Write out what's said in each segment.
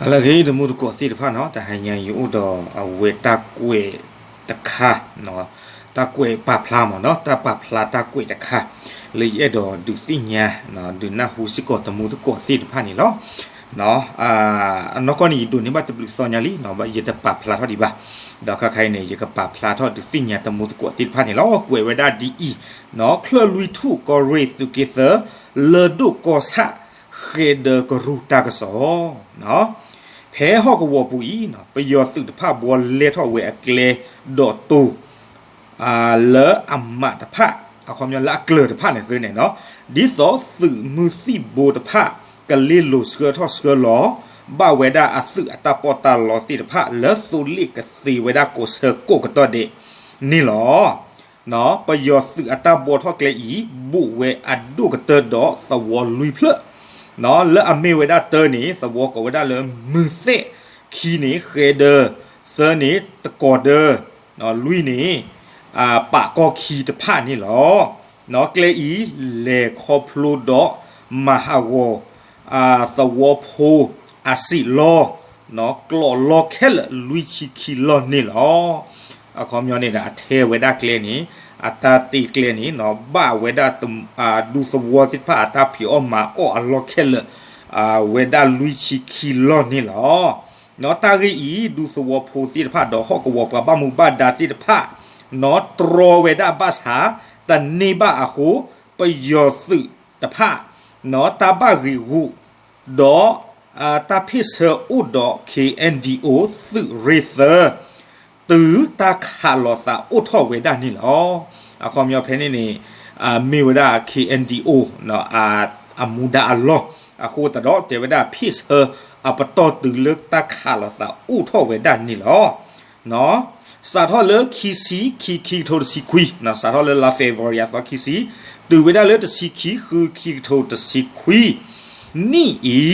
ဟါလၢအဂ့ၤ တမူတကိးသ့ၣ်တဖၣ်နီၤ, တဟါညါယအိၣ်ဒီးအဝဲတၢ်ကွဲးတခါ, တၢ်ကွဲးပာ်ဖျါမ့ၢ်နီၤ, တၢ်ပာ်ဖျါတၢ်ကွဲးတခါ လၢယအဲၣ်ဒိးဒုးသ့ၣ်ညါ ဒုးနၢ်ဟူစ့ၢ်ကီးတမူတကိးသ့ၣ်တဖၣ်န့ၣ်လီၤ. အနီၢ်ကီၢ်န့ၣ် ယဒိးန့ၢ်ဘၣ်တဘျုးသီညါလံ, ယတပာ်ဖျါထီၣ်ဒံးဘၣ်, ဒီးခါခါအံၤန့ၣ် ယကပာ်ဖျါထီၣ်ဒုးသ့ၣ်ညါတမူတကိးသ့ၣ်တဖၣ်န့ၣ်လီၤ. ကွဲးဝဲဒၣ်ဒ်အံၤ, ချၢၣ်လွံၢ်ထူၣ်ကီၢ်ရ့ၣ်သုးက့သၢ လၢၢ်ဒိၣ်ကီၢ်ဆၣ် ဃဲၤဒၢကရူၢ်တၢ်ကစီၣ် ဖဲဟီၣ်ကဝီၤပူၤအံၤ ပယီၤသုးတဖၣ်ဘှီလဲထီၣ်ဝဲအကျဲဒီးတိၤ လၢအမးတဖၣ်, အခီပညီလၢအကျၢၤတဖၣ်န့ၣ်သ့န့ၣ်နီၤ, ဒ်သိးသုးမုၢ်သံၣ်ဘိတဖၣ် ကလ့လိၤဆှၢထီၣ်ဆှၢလီၤ ဘၣ်ဝဲဒၣ်အသုးအတၢ်ပီးတၢ်လီသ့ၣ်တဖၣ် လၢသိလ့ၣ်ကသ့ဝဲဒၣ်ကိးဆၢကိးကတီၢ်ဒဲးန့ၣ်လီၤ. ပယီၤသုးအတၢ်ဘှီထီၣ်ကျဲအံၤ ဘူးဝဲအဒိၣ်ကတၢၢ်ဒီးသဝီလွံၢ်ဖျၢၣ်, လၢအမ့ၢ်ဝဲဒၣ်တၢန့ၣ် သဝီကိးဝဲဒၣ်လၢမုၢ်သဲၣ်, ခံန့ၣ် ဃဲၤဒၢ, သၢန့ၣ် တကီၤဒၢ, လွံၢ်န့ၣ် ပာ်ကီၢ်ခံတဖၣ်န့ၣ်လီၤ. ကျဲအံၤ လဲၤခီဖျိဒီး မၤဟးဂီၤ သဝီဖိ အစံးလီၢ် ကျိးလီၢ်ခဲလၢာ်လွံၢ်ဆံခံလီၢ်န့ၣ်လီၤ. အခီပညီန့ၣ်ဒီး အထဲဝဲဒၣ်ကျဲန့ၣ် အတၢ်တ့ကျဲန့ၣ် ဘၣ်ဝဲဒၣ် ဒူသဝီသ့ၣ်တဖၣ်အတၢ်ဖံးအီၣ်မၤအီၣ်အလီၢ်ခဲလၢာ် ဝဲဒၣ်လွံၢ်ဆံခံလီၢ်န့ၣ်လီၤ. တၢ်ဂ့ၢ်အံၤ ဒူသဝီဖိသ့ၣ်တဖၣ်ဒီးဟီၣ်ကဝီၤပှၤဘၣ်မူဘၣ်ဒါသ့ၣ်တဖၣ် တြီဝဲဒၣ်ဘၣ်ဆၣ် တန့ၢ်ဘၣ်အဃိ ပယီၤသုးတဖၣ် တၢ်ဘၣ်ဂံာ်ဂူာ် ဒီး တၢ်ဖ့ၣ်ဆၢအိၣ်ဒီး ခ့ၣ်အဲၣ်ဒံၣ်အိၣ် သုးရ့ၣ်သၢ တုၤတၢ်ခးလိာ်သးအိၣ်ထီၣ်ဝဲဒၣ်န့ၣ်လီၤ. အခီပညီဖဲန့ၣ်န့ၣ် မ့ၢ်ဝဲဒၣ် ခ့ၣ်အဲၣ်ဒံၣ်အိၣ် အမူဒါအလီၢ်, အဃိသတးဒီး တဲဝဲဒၣ်ဖ့ၣ်ဆၢအပတီၢ်တုၤလၢတၢ်ခးလိာ်သးအိၣ်ထီၣ်ဝဲဒၣ်န့ၣ်လီၤ. စးထီၣ်လၢခံဆံခံ ခံကထိတဆံခွံ, စးထီၣ်လၢလါ February အသီခံဆံ တုၤဝဲဒၣ်လၢတဆံခံ ဃု ခံကထိတဆံခွံနံၣ်အံ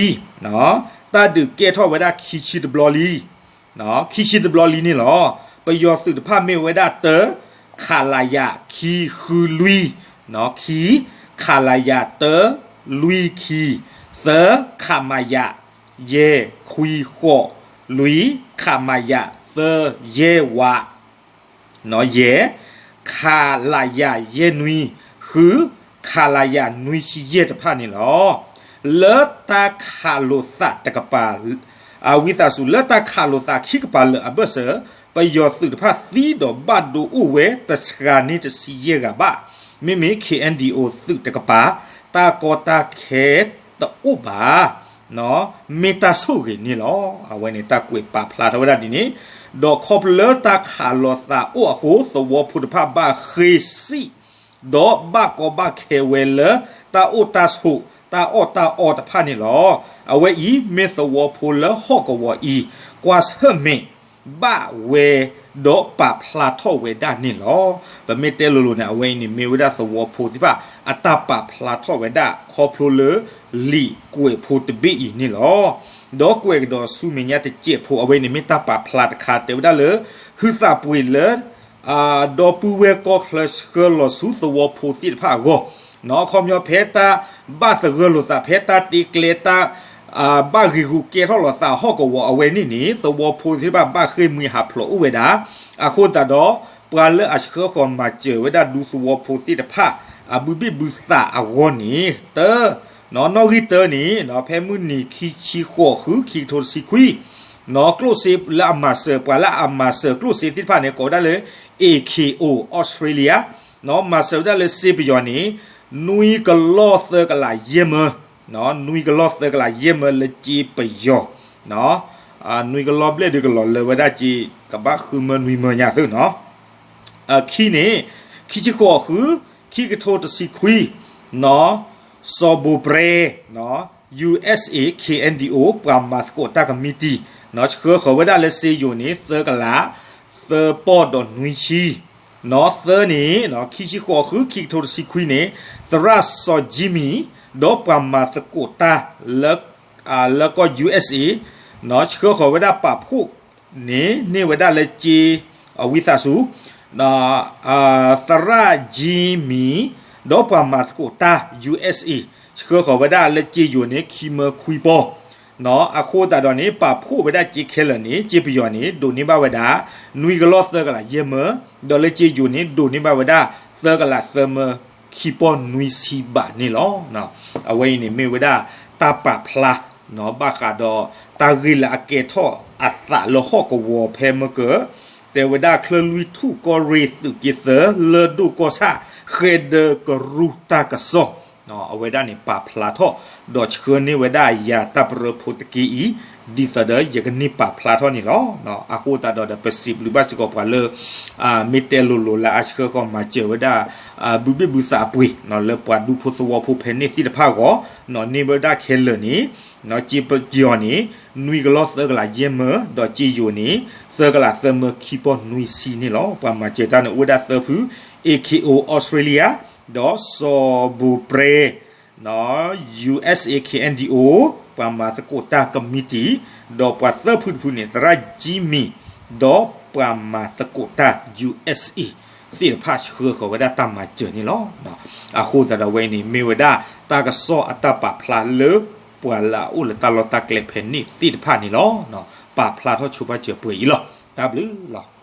ၤ, တၢ်ဒုးကဲထီၣ်ဝဲဒၣ်ခံဆံတဘျီလံ, ခံဆံတဘျီလံန့ၣ်လီၤ. ပယီၤသုးတဖၣ်မ့ၢ်ဝဲဒၣ် တၢ, ခလရ ခံဃုလွံၢ်, ခံ, ခလရ တၢလွံၢ်ခံ, သၢ, ခမရ ယဲၢ်ခွံဃိး, လွံၢ်, ခမရ သၢယဲၢ်ဝး, ယဲၢ်, ခလရ ယဲၢ်နွံ, ဃု, ခလရ နွံဆံယဲၢ်တဖၣ်န့ၣ်လီၤ. လၢတၢ်ခးလိာ်သးတကပၤ, ဝံသးစူၤ လၢတၢ်ခးလိာ်သးခံကပၤလၢာ်အဘၢၣ်စၢၤ ပယီၤသုးတဖၣ်သံဒီးဘၣ်ဒိအိၣ်ဝဲတဆှၤန့ၢ်တဆံယဲၢ်ဂၤဘၣ်. မ့မ့ၢ် ခ့ၣ်အဲၣ်ဒံၣ်အိၣ် သုးတကပၤ တၢ်ကီတၢ်ခဲတအိၣ်ဘၣ် မ့ၢ်တၢ်ဆိၣ်ဂ့ၤန့ၣ်လီၤ. အဝဲန့ၣ်တၢ်ကွဲးပာ်ဖျါထီၣ်ဝဲဒၣ်ဒ်န့ၣ်, ဒီးခီဖျိလၢတၢ်ခးလိာ်သးအိၣ်အဃိ သဝီဖိတဖၣ်ဘၣ်ဃ့ၢ်စံၣ် ဒီးဘၣ်ကီဘၣ်ခဲဝဲလၢ တၢ်အိၣ်တၢ်ဆိး တၢ်အီၣ်တၢ်အီတဖၣ်န့ၣ်လီၤ. အဝဲအံၤ မ့ၢ်သဝီဖိလၢဟီၣ်ကဝီၤအံၤ ကွၢ်ဆၢၣ်မဲာ် ဘၣ်ဝဲ ဒီးပာ်ဖျါထီၣ်ဝဲဒၣ်န့ၣ်လီၤ. ပမ့ၢ်တဲလိၤလိၤန့ၣ် အဝဲအံၤန့ၣ် မ့ၢ်ဝဲဒၣ်သဝီဖိသ့ၣ်တဖၣ် အတၢ်ပာ်ဖျါထီၣ်ဝဲဒၣ် ခီဖျိလၢ လံာ်ကွဲးဖိတဘ့ၣ်အံၤန့ၣ်လီၤ. ဒီးကွဲးကဒီးဆူမဲာ်ညါတစဲးဖိ အဝဲအံၤန့ၣ် မ့ၢ်တၢ်ပာ်ဖျါတခါ တဲဝဲဒၣ်လၢ ဟုသးပှ့ၤလၢ ဒီပုၢ်ဝဲၢ်ကီၢ်ချၢဆှၢလီၤဆူသဝီဖိသ့ၣ်တဖၣ်အဂီၢ်, အခီပညီဖဲတၢ်ဘၣ်သဂၢၢ်လိာ်သး ဖဲတၢ်တ့ကျဲတၢ် ဘၣ်ဂံာ်ဂူာ်ကဲထီၣ်လိာ်သးဟီၣ်ကဝီၤအဝဲန့ၣ်န့ၣ် သဝီဖိသ့ၣ်တဖၣ်ဘၣ်ဃ့ၢ်မှံဟးဖျိးအိၣ်ဝဲဒၣ်, အဃိသတးဒီး ပှၤလၢအဆှၢဃီၤမၤစၢၤဝဲဒၣ်ဒူသဝီဖိသ့ၣ်တဖၣ် အဘုဘ့ၣ်ဘုသးအဂီၢ်န့ၣ် တၢ နီၣ်ဂံၢ်တၢန့ၣ် ဖဲမုၢ်နံၤခံဆံဃိး ဃု ခံကထိတဆံခွံ နီၣ်ကျိၣ်စ့လၢအမၤစၢၤ ပှၤလၢအမၤစၢၤကျိၣ်စ့သ့ၣ်တဖၣ်န့ၣ် ကိးဝဲဒၣ်လၢ A K O Australia နီၣ်မၤစၢၤဝဲဒၣ်လၢစ့ပယီၤန့ၣ် နွံကလီၢ်သၢကလးယဲၢ်မၢ, နွံကလီၢ်သၢကလးယဲၢ်မၢလၢစ့ပယီၤ, နွံကလီၢ်ဘျဲၣ်ဒုးကလီၤလၢဝဲဒၣ်စ့ ကဘၣ်ဃုမၢနွံမၢညါသုနီၣ် ခံန့ၣ် ခံဆံဃိးဃု ခံကထိတဆံခွံ နီၣ် စီၤဘိးပြဲ U S A K N D O ပှၤမၤသကိးတၢ်ကမံးတံာ် နီၣ်ဆှၢဃီၤဝဲဒၣ်လၢစ့ယိၤန့ၣ် သၢကလး သၢပီၢ်ဒီးနွံဆံ နီၣ်သၢန့ၣ် ခံဆံဃိးဃု ခံကထိတဆံခွံန့ၣ် သရၣ်စီၤကၠံမံၤ ဒီးပှၤမၤသကိးတၢ် လၢကီၢ် U S A နီၣ်ဆှၢဃီၤဝဲဒၣ်ပာ်ဖှိၣ်န့ၣ် န့ၢ်ဝဲဒၣ်လၢစ့ အဝံသးစူၤ သရၣ်ကၠံမံၤ ဒီးပှၤမၤသကိးတၢ် U S A ဆှၢဃီၤဝဲဒၣ်လၢစ့ယိၤန့ၣ် ခံမၢခွံပီၢ် အဃိသတးဒီးန့ၣ် ပာ်ဖှိၣ်ဝဲဒၣ်စ့ခဲလၢာ်န့ၣ် စ့ပယီၤန့ၣ် ဒိးန့ၢ်ဘၣ်ဝဲဒၣ် နွံကလီၢ်သၢကလးယဲၢ်မၢ, ဒီးလၢစ့ယိၤန့ၣ် ဒိးန့ၢ်ဘၣ်ဝဲဒၣ် သၢကလးသၢမၢ ခံပီၢ်နွံဆံဘးန့ၣ်လီၤ. အဝဲအံၤန့ၣ်မ့ၢ်ဝဲဒၣ်တၢ်ပာ်ဖျါ ဘၣ်ဃးဒီးတၢ်ဂ့ၢ်လၢအကဲထီၣ်အသးလၢဟီၣ်ကဝီၤဖဲမၢကၢၤ, တဲဝဲဒၣ်ချၢလွံၢ်ထူၣ်ကီၢ်ရ့ၣ်သုးက့သၢ လၢၢ်ဒိၣ်ကီၢ်ဆၣ် ဃဲဒၢကရူၢ်တၢ်ကစီၣ် အဝဲဒၣ်န့ၣ်ပာ်ဖျါထီၣ် ဒီးဆှၢန့ၢ်ဝဲဒၣ်ယၤတၢ်ပရၢဖိတက့ၢ်အံၤ ဒ်သိးဒီးယကန့ၢ်ပာ်ဖျါထီၣ်န့ၣ်လီၤ. အဃိသတးဒီးဒီး ပစံးဘျုးဘၣ်စ့ၢ်ကီးပှၤလၢ မ့ၢ်တဲလိၤလိၤလၢအဆှၢဃီၤမၤစၢၤဝဲဒၣ် ဘုဘ့ၣ်ဘုသးအပှ့ၤ လၢပှၤဒူဖိသဝီဖိဖဲန့ၣ်သ့ၣ်တဖၣ်အဂီၢ် န့ၢ်ဝဲဒၣ်ခဲလၢာ်န့ၣ် စ့ပယီၤန့ၣ် နွံကလီၢ်သၢကလးယဲၢ်မၢ, ဒီးစ့ယိၤန့ၣ် သၢကလးသၢမၢခံပီၢ်နွံဆံန့ၣ်လီၤ. ပှၤမၤစၢၤတၢ်န့ၣ်အိၣ်ဝဲဒၣ်သၢဖု, A K O Australia ဒီးစီၤဘိးပြဲ U S A K N D O ပှၤမၤသကိးတၢ်ကမံးတံာ်, ဒီးပှၤသၢဖုတဖုန့ၣ် သရၣ်ကံမံၤ ဒီးပှၤမၤသကိးတၢ် U S A သ့ၣ်တဖၣ်ဆှၢဃီၤဝဲဒၣ်တၢ်မၤစၢၤန့ၣ်လီၤ. အဃိသတးဒီးဝဲအံၤန့ၣ် မ့ၢ်ဝဲဒၣ်တၢ်ကစီၣ်အတၢ်ပာ်ဖျါလၢ ပှၤလၢအအိၣ်လၢတၢ်လီၢ်တၢ်ကျဲဖဲန့ၣ်သ့ၣ်တဖၣ်န့ၣ်လီၤ. ပာ်ဖျါထီၣ်ဆိပာ်စၢၤပှဲၤအံၤလီၤ. တၢ်ဘျုးလီၤ.